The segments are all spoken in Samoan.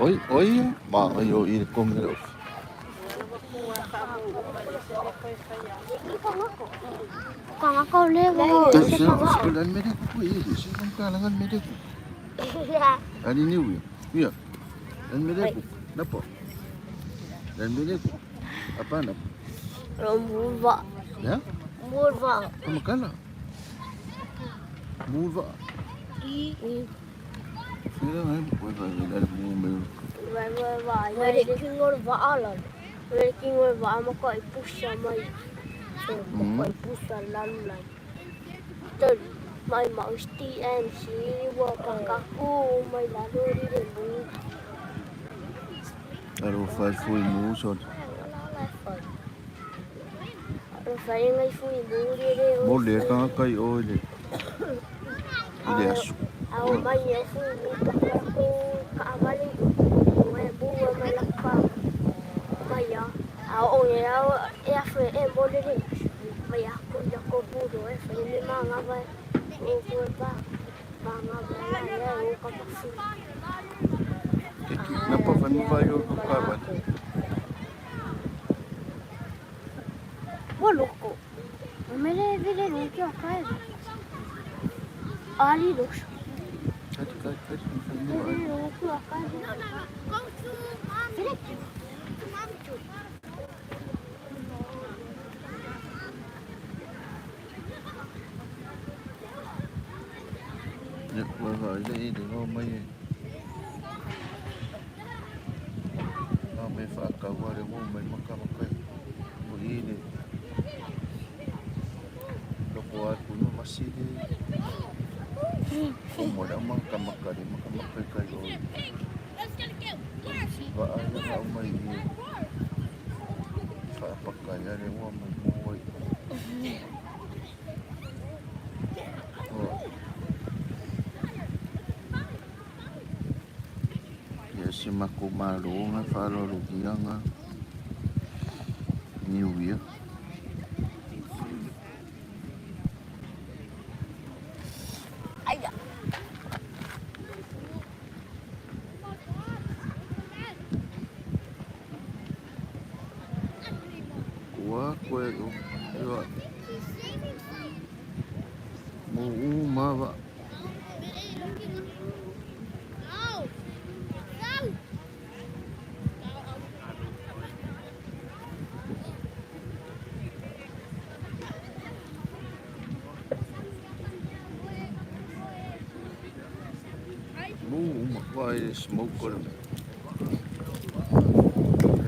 Oi, oi, ma oi o i le kongi le ofi. Ani ni uia. Uia. Ani mele ku. Napo. Ani mele ku. Apa na? Muva. Ya? Muva. Kamakala. Muva. Sira ngai bu ba le mu me. Wai kingo va ala. Wai kingo va ma ko i pusa mai. So ko i pusa lalu lai. Tol mai ma usti MC wa pakaku mai lalu ri le mu. Alo fai fui mu so. Alo fai ngai fui mu ri le. Mo le ka kai o le. I le asu. Au mai e fui mu pakaku ka avali. Mai bu mai lapa. Mai ya. Au o e au e afu e mo le le. Mai ya ko ya ko bu do e fai le ma nga vai. O ko ba. Ma nga vai la e o ka pa fu. Keki napa fai mu vai o ka ba. Wa loko. Mele vele lo ki a kai. Ali lo. Kati kai kai fai mu vai. Vele lo ki a kai. Vele ki. Ya, wa vai le i le o mai e. A me whaakaua le mo mai maka maka o i le. Loko a kunu masi le. O mo le maka maka le maka maka kai o. Wa ai le au mai i. Whaapaka ia le ua mai mo ai. O. Ia se mako malo nga whaalolo ki anga. Niu ia. Ai. Kua koe o. Ewa. Mo u mawa. Mo u ma vai le smoke o le mea.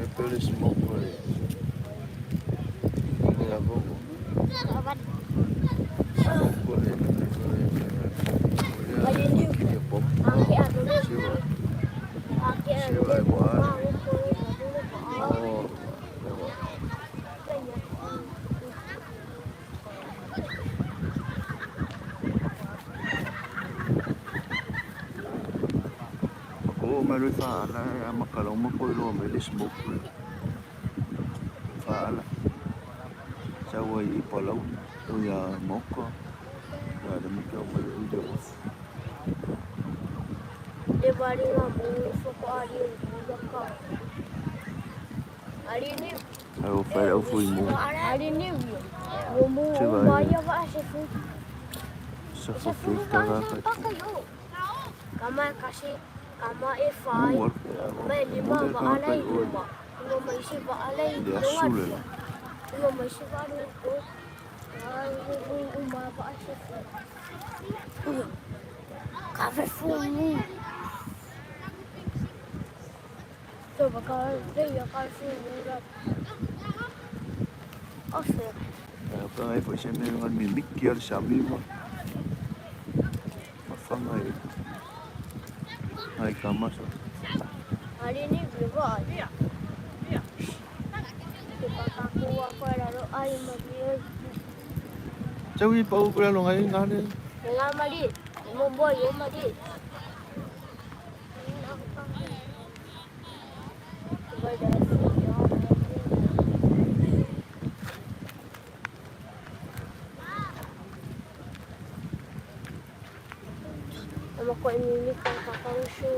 E pele smoke o le. Le avogo. Smoke o le. Le. Pop. Siwa. Siwa e wa. O. Ewa. O mai le whaala e a makala o mako i loa mai le smoke. Whaala. Sau ai i palau. O ia moka. Ia le muke o mai o i le ofu. Le wari nga mu foko ali o ka. Ali ni Ai o whai au fui mu. ali ni mo mu Se vai. mai va se fu. Sa whawhita rā kai. Kama kasi kama e fai. Mu Mai lima Mo le va ka alai kai o. lima. Lima mai se va alai. Le asu le la. Lima mai se va alai ko. Ai u ma va se fu. Ka ve fu mu. So ba ka le ya ka fu mu ra. Ofe. Ia ka ai fo se me ngan mi miki al sami ma. Ma whanga e. Ai ka masa. Ali ni va. Te pakaku a koe raro ai ma ni. Chau i pau kura longa i ngā le. Nga mali, mo boy yo mali. Ama ko ni ka ka shu.